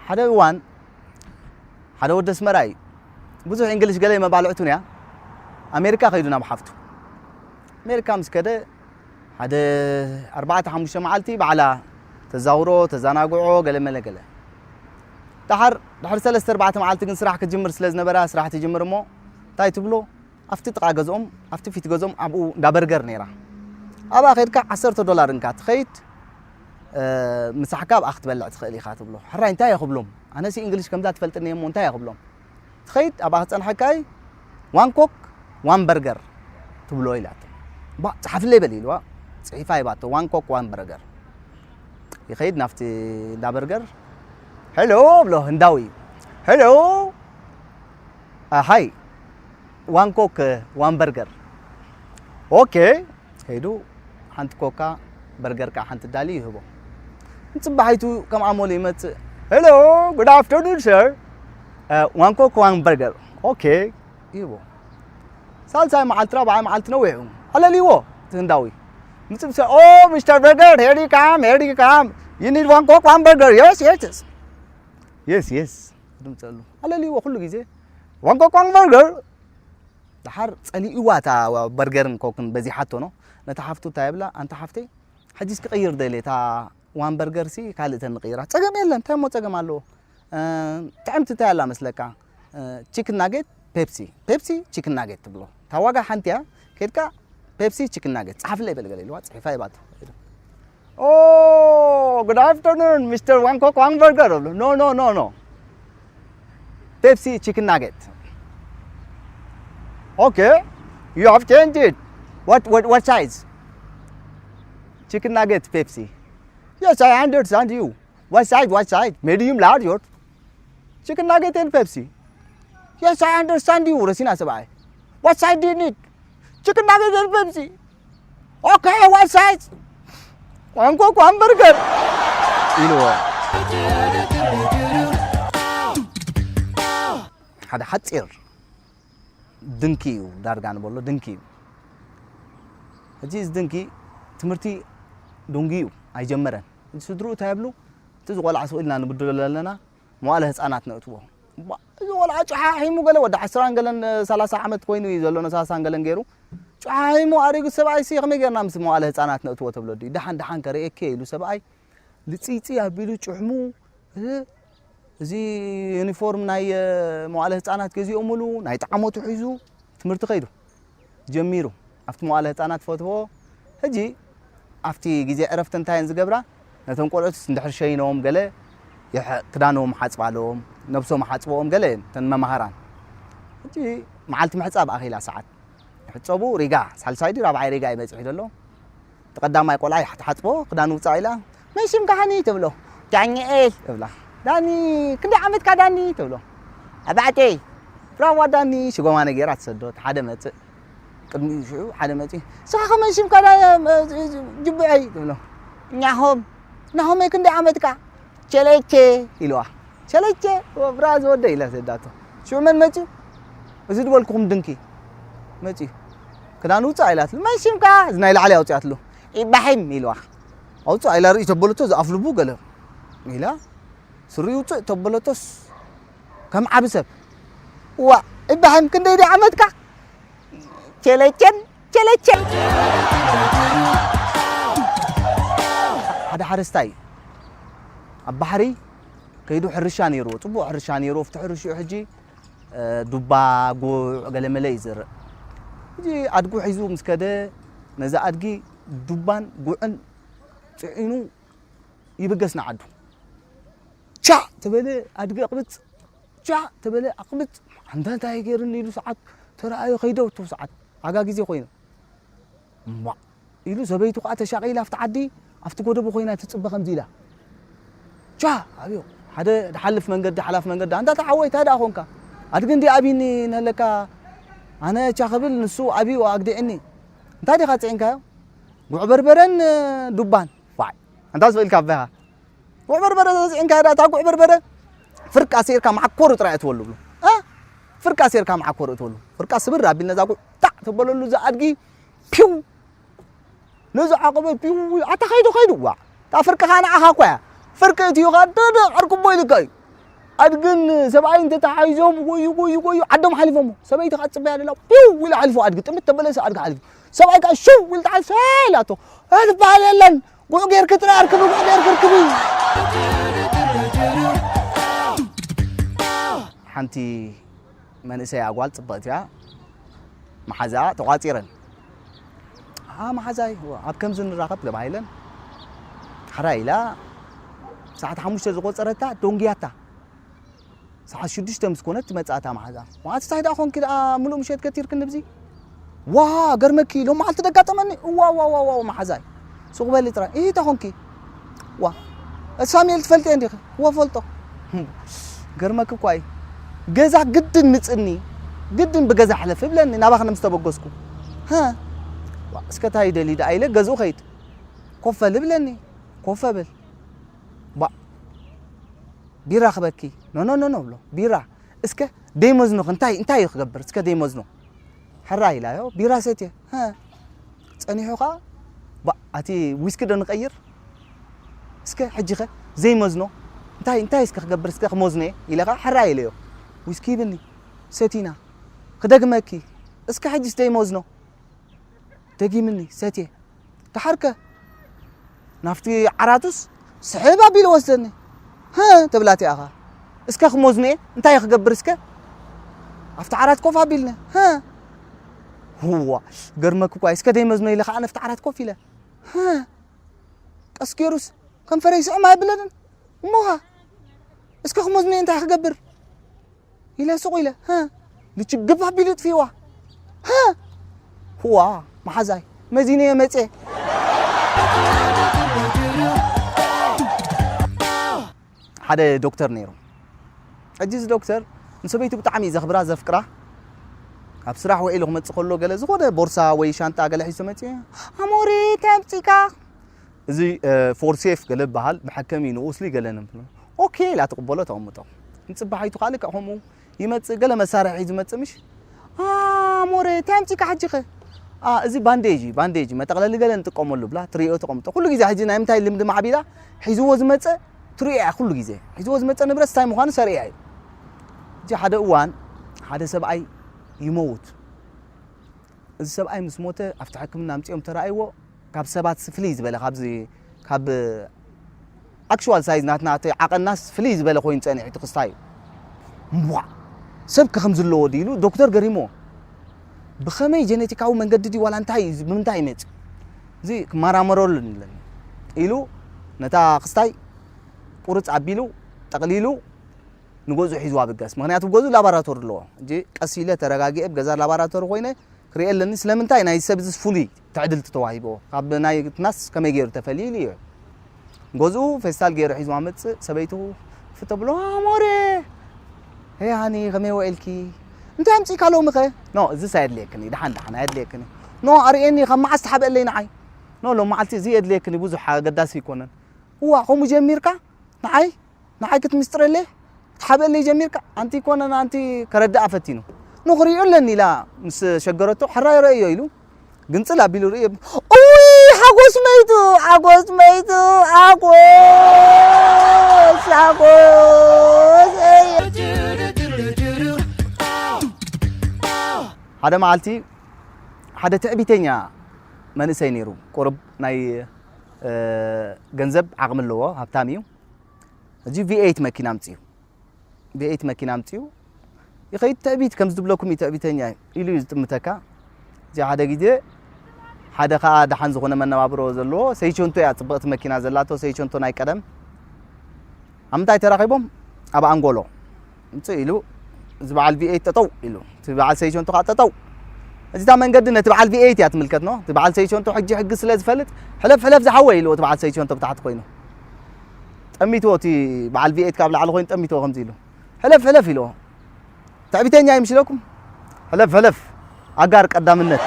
ሓደ እዋን ሓደ ወዲ ኣስመራ እዩ። ብዙሕ እንግሊሽ ገለ መባልዕቱ ነያ። ኣሜሪካ ከይዱ ናብ ሓፍቱ። ኣሜሪካ ምስ ከደ ሓደ ኣርባዕተ ሓሙሽተ መዓልቲ ባዕላ ተዛውሮ፣ ተዘናግዖ፣ ገለ መለ ገለ። ደሓር፣ ድሕሪ ሰለስተ ኣርባዕተ መዓልቲ ግን ስራሕ ክጅምር ስለ ዝነበራ፣ ስራሕ ትጅምር እሞ እንታይ ትብሎ? ኣብቲ ጥቓ ገዝኦም፣ ኣብቲ ፊት ገዝኦም ኣብኡ እንዳ በርገር ነይራ። ኣብኣ ከድካ ዓሰርተ ዶላር እንካ ትኸይድ፣ እ፣ ምሳሕካ ኣብኣ ክትበልዕ ትኽእል ኢኻ ትብሎ። ሕራይ እንታይ እየ ክብሎም? ኣነሲ እንግሊሽ ከምዛ ትፈልጥኒ እሞ እንታይ እየ ክብሎም? ትኸይድ ኣብኣ ክጸንሐካይ ዋን ኮክ ዋን በርገር ትብሎ ኢላቶ። ባ፣ ጽሓፍለይ በል ኢልዋ። ጽሒፋ ሂባቶ። ዋን ኮክ ዋን በርገር። ይኸይድ ናብቲ እንዳ በርገር። ሄሎ ብሎ ህንዳዊ። ሄሎ። እ፣ ሃይ። ዋን ኮክ ዋን በርገር። ኦኬ። ከይዱ ሓንቲ ኮካ በርገር ከዓ ሓንቲ ዳሊ ይህቦ። ንጽባሒቱ ከም ኣመሉ ይመጽእ። ሄሎ፣ ጉድ ኣፍተርኑን ሰር። እ፣ ዋን ኮክ ዋን በርገር። ኦኬ። ይህቦ። ሳልሳይ መዓልቲ ራብዓይ መዓልቲ ነዊሑ ኣለልይዎ። እቲ ህንዳዊ። ምጽእ ብሰ-፣ ኦ፣ ሚስተር በርገር፣ here you come, here you come. You need one coke, one burger. Yes, yes, yes. Yes, yes. ድምጸሉ። ኣለልይዎ ኩሉ ግዜ። ዋን ኮክ ዋን በርገር። ደሓር ጸሊእዋ እታ በርገርን ኮክን በዚሓቶ ነው። ነታ ሓፍቱ እንታይ ይብላ? ኣንታ ሓፍተይ፣ ሕጂስ ክቕይር ደልየ፣ እታ ዋን በርገር ሲ ካልእ ተንቕይራ። ጸገም የለን፣ እንታይ እሞ ጸገም ኣለዎ? እ፣ ጥዕምቲ እንታይ ኣላ መስለካ? እ፣ ቺክን ናጌት፣ ፔፕሲ። ፔፕሲ፣ ቺክን ናጌት ትብሎ። እታ ዋጋ ሓንቲ እያ። ከድካ ፔፕሲ፣ ቺክን ናጌት። ጸሓፍለይ በል ገለ ኢልዋ፣ ጽሒፋ ሂባቶ። Oh, good afternoon, ሚስተር ዋን ኮክ ዋን በርገር። No, no, no, no. Pepsi chicken nugget. Okay, you have changed it. What, what, what size? Chicken nugget, Pepsi. Yes, I understand you. What size, what size? Medium, large, what? Chicken nugget and Pepsi. Yes, I understand you, ረሲና ሰብኣይ። What size do you need? Chicken nugget and Pepsi. Okay, what size? One coke, one burger. ኢልዎ። ሓደ ሓጺር ድንኪ እዩ፣ ዳርጋ ንበሎ ድንኪ እዩ። ሕጂ እዚ ድንኪ ትምህርቲ ደንጉዩ ኣይጀመረን። ሕጂ ስድርኡ እንታይ ይብሉ? እቲ ዝቆልዓ ስቕ ኢልና ንብድሎ ኣለና፣ መዋእለ ህጻናት ነእትዎ። እባ፣ እዚ ቆልዓ ጨሓሒሙ ገለ ወዲ ዓስራን ገለን፣ ሰላሳ ዓመት ኮይኑ እዩ ዘሎ፣ ሰላሳን ገለን ገይሩ። ጨሓሒሙ ኣሪጉ ሰብኣይ ሲ ከመይ ገይርና ምስ መዋእለ ህጻናት ነእትዎ ተብሎ ድዩ? ደሓን ደሓን ከርእየኪ ኢሉ ሰብኣይ ልጽይጽይ ኣቢሉ ጭሕሙ፣ እ፣ እዚ ዩኒፎርም ናይ፣ እ፣ መዋእለ ህጻናት ገዚኦምሉ፣ ናይ ጣዕመቱ ሒዙ ትምህርቲ ከይዱ ጀሚሩ። ኣብቲ መዋእለ ህጻናት ፈትዎ። ሕጂ ኣብቲ ግዜ ዕረፍቲ እንታይ እየን ዝገብራ? ነቶም ቆልዑትስ እንድሕር ሸይኖም ገለ ይሐ-፣ ክዳኖም ሓጽባሎም፣ ነብሶም ሓጽበኦም ገለ እየን እተን መማህራን። ሕጂ መዓልቲ ምሕጻብ ኣኺላ ሰዓት። ይሕጸቡ ሪጋ፣ ሳልሳይ ድዩ ራብዓይ ሪጋ እዩ በጺሑ ዘሎ። እቲ ቀዳማይ ቆልዓ ይሓ-፣ ትሓጽቦ፣ ክዳኑ ውጻእ ኢላ፣ "መን ሽምካ ሃኒ?" ትብሎ። "ዳንኤል" እብላ። "ዳኒ፣ ክንደይ ዓመትካ ዳኒ?" ትብሎ። "ኣርባዕተ." "ብራዋ ዳኒ!" ሽጎማ ነገራ ትሰዶ። እቲ ሓደ መጽእ። ቅድሚኡ ሽዑ ሓደ መጽእ። "ንስኻ ከመን ሽምካ ዳ-፣ ጅቡዐይ?" ትብሎ። "ናሆም። ናሆመይ ክንደይ ዓመትካ?" "ቸለቼ" ኢልዋ። "ቸለቼ፣ ብራዝ ወደ" ኢላ ሰዳቶ። ሽዑ መን መጽዩ? "እዚ ዝበልኩኹም ድንኪ መጽዩ። ክዳኑ ውጻእ" ኢላትሉ። "መን ሽምካ?" እዚ ናይ ላዕሊ ኣውጺኣትሉ። "ኢባሒም" ኢልዋ። "ኣውጽእ" ኢላ ርእይ ተበለቶ፣ ዝኣፍልቡ ገለ ኢላ። ስሪ ውጽእ ተበለቶስ ከም ዓቢ ሰብ። "እዋ፣ ኢባሒም ክንደይ ድዩ ዓመትካ?" "ቸለቸን ቸለቸን." ሓደ ሓረስታይ ኣብ ባሕሪ ከይዱ ሕርሻ ነይርዎ፣ ጽቡቕ ሕርሻ ነይርዎ። ኣብቲ ሕርሽኡ ሕጂ፣ እ፣ ዱባ፣ ጉዕ፣ ገለመለ እዩ ዝዘርእ። ሕጂ ኣድጉ ሒዙ ምስ ከደ፣ ነዚ ኣድጊ ዱባን ጉዕን ጽዒኑ ይብገስ ንዓዱ። ቻ ተበለ፣ ኣድጊ ኣቕብጽ፣ ቻ ተበለ፣ ኣቕብጽ። ኣንታ እንታይ ገይርኒ ኢሉ ሰዓት ተረኣዮ፣ ከይደ፣ እቱ ሰዓት ኣጋ ግዜ ኮይኑ። እማ ኢሉ፣ ሰበይቱ ከኣ ተሻቒላ ኣብቲ ዓዲ፣ ኣብቲ ጎደቦ ኮይና ትጽበ ከምዚ ኢላ። ቻ ኣብዮ፣ ሓደ ድሓልፍ መንገዲ፣ ሓላፍ መንገዲ፣ "ኣንታ ተሓወይ፣ እንታይ ደኣ ኾንካ? ኣድጊ እንዲ ኣብይኒ ነለካ፣ ኣነ ቻ ክብል፣ ንሱ ኣብዩ ኣግዲዕኒ። እንታይ ዲኻ ጽዒንካዮ?" "ጉዕ በርበረን ዱባን።" "ዋይ፣ ኣንታ ስቕ ኢልካ ኣባኻ። ጉዕ በርበረ ተጽዒንካ፣ ዳ እታ ጉዕ በርበረ ፍርቂ ኣሲርካ መዓኮር ጥራይ እትወሉ" ብሎ። እ? ፍርቂ ኣሲርካ መዓኮር እትወሉ። ፍርቃ ስብር ኣቢል ነዛ ጉዕ ታዕ ተበለሉ፣ እዚ ኣድጊ ፒው። ነዚ ዓቐበት ፒው፣ ኣታ ከይዱ፣ ከይዱ፣ ዋ። እታ ፍርቂ ኸኣ ንዓኻ እኮ እያ። ፍርቂ እትዩ ኸኣ ደደ ዓርኩቦ ኢልካ እዩ። ኣድግን ሰብኣይን ተተሓሒዞም ጎዩ ጎዩ ጎዩ ዓዶም ሓሊፎሞ። ሰበይቲ ከዓ ትፅበያ ደላ ፒው ኢሉ ሓሊፉ ኣድጊ ጥምት ተበለሰ ኣድጊ ሓሊፉ። ሰብኣይ ከዓ ሽው ኢሉ ተሓልፈ ኢላቶ። ኣትበሃል የለን። ጉዕ ጌርኪ ጥራይ ኣርክቢ ጉዕ ጌርኪ ርክቢ። ሓንቲ መንእሰይ ኣጓል ፅብቕቲ እያ። መሓዛኣ ተቋፂረን። ኣ መሓዛይ ኣብ ከምዚ ንራኸብ ተባሂለን ሓራ ኢላ ሰዓት ሓሙሽተ ዝቆፀረታ ዶንግያታ። ሰዓት ሽዱሽተ ምስ ኮነት ትመፅእ እታ መሓዛ። መዓልቲ እንታይ ደኣ ኮንኪ ደኣ ምሉእ ምሸት ከቲርክኒ ብዚ? ዋ ገርመኪ ሎም መዓልቲ ደጋጠመኒ። እዋ ዋ ዋ ዋ መሓዛይ ሱቕ በሊ ጥራይ። እይ እንታይ ኮንኪ? ዋ ሳሙኤል ትፈልጥዮ እንዲኺ? እወ ፈልጦ። ገርመኪ እኳ እዩ። ገዛ ግድን ምፅኒ ግድን ብገዛ ሕለፍ እብለኒ ናባኽነ ምስ ተበገስኩ። ሃ ዋ እስከ እንታይ ይደሊ ደኣ ኢለ ገዝኡ ኸይድ። ኮፍ በል እብለኒ። ኮፍ እብል። ባ ቢራ ክበኪ። ኖ ኖ ኖ ኖ ብሎ። ቢራ እስከ ደይመዝኖ እንታይ እንታይ እዩ ክገብር እስከ ደይመዝኖ። ሕራ ኢላዮ ቢራ ሰትየ። ሃ ጸኒሑ ኸኣ ባ ኣቲ ዊስኪ ዶ ንቐይር? እስከ ሕጂ ኸ ዘይመዝኖ እንታይ እንታይ እስከ ክገብር እስከ ክመዝኖ እየ ኢለ ኸኣ ሕራ ኢለዮ። ዊስኪ ይብኒ ሰቲና ክደግመኪ እስከ ሕጂስ ደይመዝኖ። ደጊምኒ ሰትየ። ደሓርከ ናብቲ ዓራቱስ ስሕብ ኣቢሉ ወስደኒ። ሃ ተብላ እቲኣ ኸኣ እስከ ክመዝኖ እየ እንታይ ክገብር እስከ ኣብቲ ዓራት ኮፍ ኣቢልኒ። ሃ ህዋ ገርመኪ እኳ እስከ ደይመዝኖ ኢለ ኸኣ ነፍቲ ዓራት ኮፍ ኢለ። ሃ ቀስ ገይሩስ ከንፈረይ ስዕም ኣይብለንን እሞ ኸኣ እስከ ክመዝኖ እየ እንታይ ክገብር ኢለ ሱቕ ኢለ። ሃ ልችግብ ኣቢሉ ጥፊእዋ። ሃ ህዋ መሓዛይ መዚነዮ መፅየ። ሓደ ዶክተር ነይሩ። ሕጂ እዚ ዶክተር ንሰበይቱ ብጣዕሚ እዩ ዘኽብራ ዘፍቅራ። ኣብ ስራሕ ውዒሉ ክመፅእ ከሎ ገለ ዝኾነ ቦርሳ ወይ ሻንጣ ገለ ሒዙ መፅኡ ኣሞሬ እንታይ ኣምፂእካ? እዚ ፎርሴፍ ገለ በሃል መሐከሚ ንኡስሊ ገለ ንብሎ። ኦኬ ኢላ ትቕበሎ ተቐምጦ። ንፅባሒቱ ከዓ ልክዕ ከምኡ ይመፅእ ገለ መሳርሒ ሒዙ መፅእ ምሽ ኣሞሬ እንታይ ኣምፂእካ ሕጂ ኸ? እዚ ባንዴጅ እዩ ባንዴጅ መጠቕለሊ ገለ ንጥቀመሉ ብላ ትሪኦ ተቐምጦ። ኩሉ ግዜ ሕጂ ናይ ምንታይ ልምዲ ማዕቢላ ሒዝዎ ዝመፀ ትሪኦ እያ ኩሉ ግዜ ሒዝዎ ዝመፀ ንብረት እንታይ ምዃኑ ሰሪያ እዩ። እዚ ሓደ እዋን ሓደ ሰብኣይ ይመውት። እዚ ሰብኣይ ምስ ሞተ ኣብቲ ሕክምና ኣምፂኦም ተራእይዎ ካብ ሰባት ፍልይ ዝበለ ካብዚ ካብ ኣክሽዋል ሳይዝ ናትና እቲ ዓቐናስ ፍልይ ዝበለ ኮይኑ ፀኒሑ እቲ ክስታይ እዩ። እምቧ ሰብ ከ ከም ዘለዎ ድኢሉ ዶክተር ገሪሞ ብኸመይ ጀነቲካዊ መንገዲ ድዩ ዋላ እንታይ እዩ ብምንታይ ይመፅ እዚ ክመራመረሉ ንለን ኢሉ ነታ ክስታይ ቁርፅ ኣቢሉ ጠቕሊሉ ንገዝኡ ሒዝዋ ብገስ ምክንያቱ ገዝኡ ላባራቶሪ ኣለዎ። ሕጂ ቀስ ኢለ ተረጋጊኤ ብገዛ ላባራቶሪ ኮይነ ክሪኤ ኣለኒ ስለምንታይ ናይ ሰብ እዚ ፍሉይ ትዕድልቲ ተዋሂብዎ ካብ ናይ ትናስ ከመይ ገይሩ ተፈልዩ ኢሉ እዩ። ገዝኡ ፌስታል ገይሩ ሒዝዋ መፅእ ሰበይቱ ፍተ ብሎ ኣሞሬ ሄይ ሃኒ ከመይ ውዒልኪ እንታይ ኣምፂእካ ሎሚ ኸ? ኖ እዚስ ኣየድልየክን እዩ ደሓን ደሓን ኣየድልየክን እዩ። ኖ ኣርእየኒ ካብ መዓስ ትሓብአለይ ንዓይ? ኖ ሎም መዓልቲ እዚ የድልየክን እዩ ብዙሕ ኣገዳሲ ኣይኮነን። እዋ ከምኡ ጀሚርካ ንዓይ ንዓይ ክትምስጥረለይ ክትሓብአለይ ጀሚርካ ኣንቲ ይኮነን ኣንቲ ከረድኣ ፈቲኑ ንኽሪኡ ኣለኒ ኢላ ምስ ሸገረቶ ሕራይ ረእዮ ኢሉ ግንፅል ኣቢሉ ርእየ እውይ ሓጎስ መይቱ ሓጎስ መይቱ ሓጎስ ሓጎስ ሓደ መዓልቲ ሓደ ትዕቢተኛ መንእሰይ ነይሩ ቁርብ ናይ ገንዘብ ዓቕሚ ኣለዎ ሃብታም እዩ ሕጂ ቪኤይት መኪና ኣምፅኡ ቪኤይት መኪና ኣምፅኡ ይኸይድ ትዕቢት ከም ዝብለኩም እዩ ትዕቢተኛ እዩ ኢሉ እዩ ዝጥምተካ እዚ ሓደ ግዜ ሓደ ከዓ ደሓን ዝኾነ መነባብሮ ዘለዎ ሰይቸንቶ እያ ፅብቕቲ መኪና ዘላቶ ሰይቸንቶ ናይ ቀደም ኣብ ምንታይ ተራኺቦም ኣብ ኣንጎሎ ምፅእ ኢሉ እዚ በዓል ቪኤይት ጠጠው ኢሉ እቲ በዓል ሰይቸንቶ ከዓ ጠጠው እዚታ መንገዲ ነቲ በዓል ቪኤይት እያ ትምልከት ኖ እቲ በዓል ሰይቸንቶ ሕጂ ሕጊ ስለ ዝፈልጥ ሕለፍ ሕለፍ ዝሓወ ኢልዎ እቲ በዓል ሰይቸንቶ ብታሕቲ ኮይኑ ጠሚትዎ እቲ በዓል ቪኤይት ካብ ላዕሊ ኮይኑ ጠሚትዎ ከምዚ ኢሉ ሕለፍ ሕለፍ ኢልዎ ትዕቢተኛ ይምስለኩም ሕለፍ ሕለፍ ኣጋር ቀዳምነት